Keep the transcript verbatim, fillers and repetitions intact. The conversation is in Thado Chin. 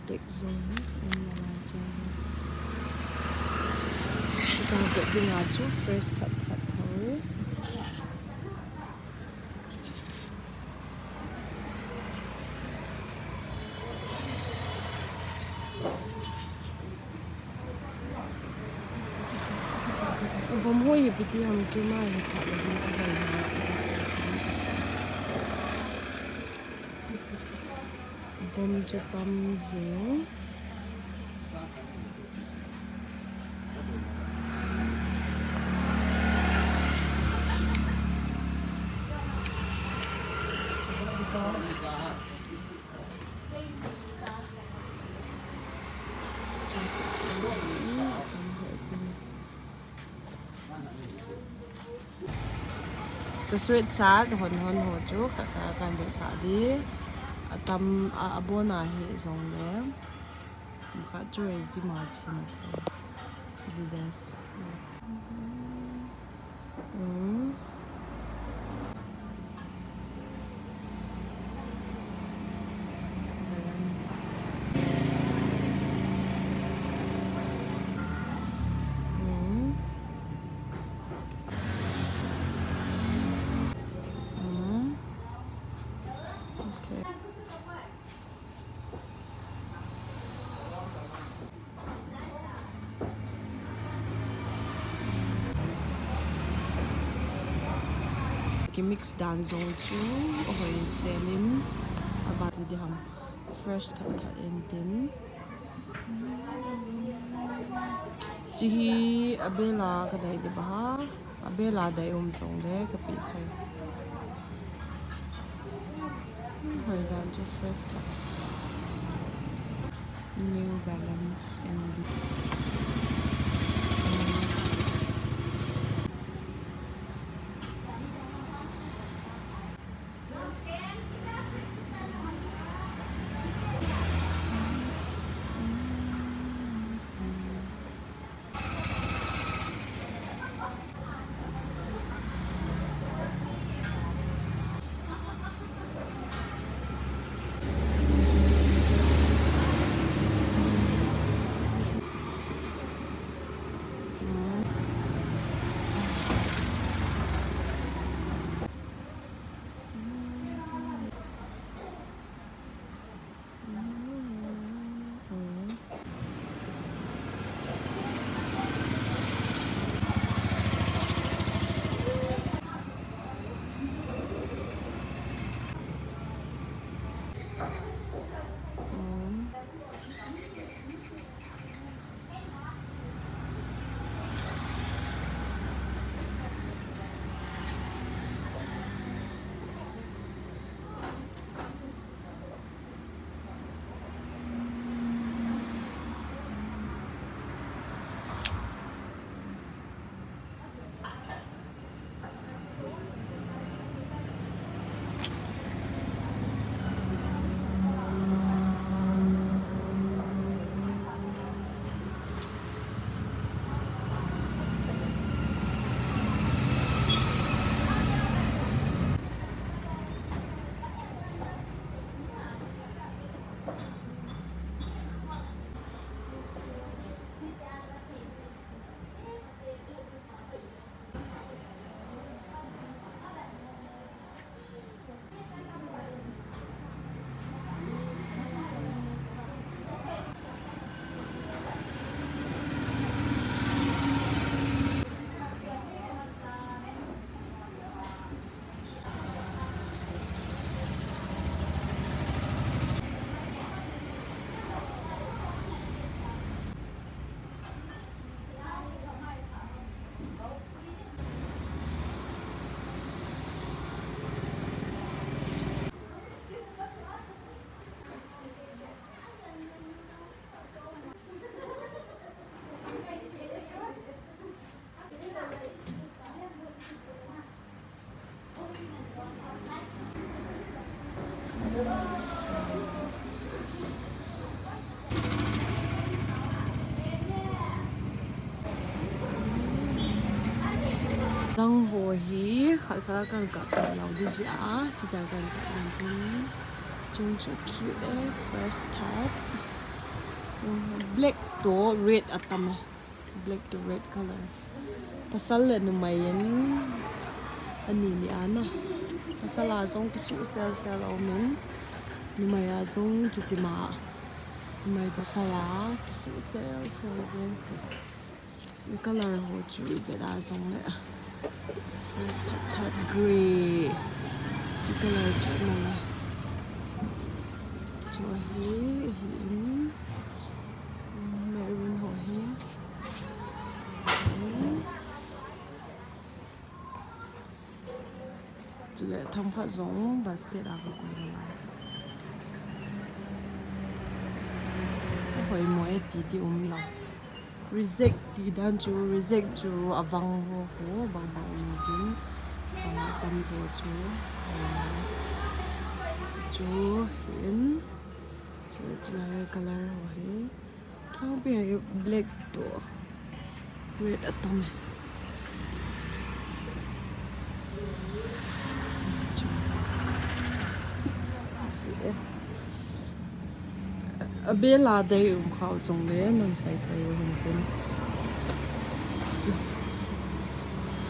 Tek jong um na la cha. Ka vet ding a chu fresh that that tho. Vom hoi hi piti ham kima hi pha le hin a hoi na. Vom chu tam jing. Ka sweet sat hon hon ho chu kha kha kan be sa di. Atam a, abona hi jong le. Kha chu e ji ma china tho. Adidas. Mm. Balance. Mm. Mm. Okay. Ki mix dan jong chu ahoi selin, aba ti diham, fresh that that in tin. Chihi abela ka dai di baha. Abela dai um jong le ka pi thai. Hoi dan chu fresh tah. New Balance N B. Dang ho hi khat khat a kan kap lou di jeh a, chuti a kan kap ding tin. Chung chu cute eh, fresh type. Black to red atam e. Black to red color. Pasal le numei in ani ni ana. Pasal a jong kisuh sel sel a um in. Numei a jong chutima. Numei pasal a kisuh sel sel jeng. Color ho chu vet a jong le. First thak thak grey. Chu color chu na la. Chu hi, hi in. Maroon ho hi. Chule themkhat jong basket a kakoi nalai. Hoimo e ti ti um lou. Reject ti dan chu, reject chu avang ho ho bang bang um din. Atam jo chu. Chu hin. Chule chulai color ho hi. Thangpi hi black to red atam e. Abel a dei um khao jong le nan sei thei u hin tin.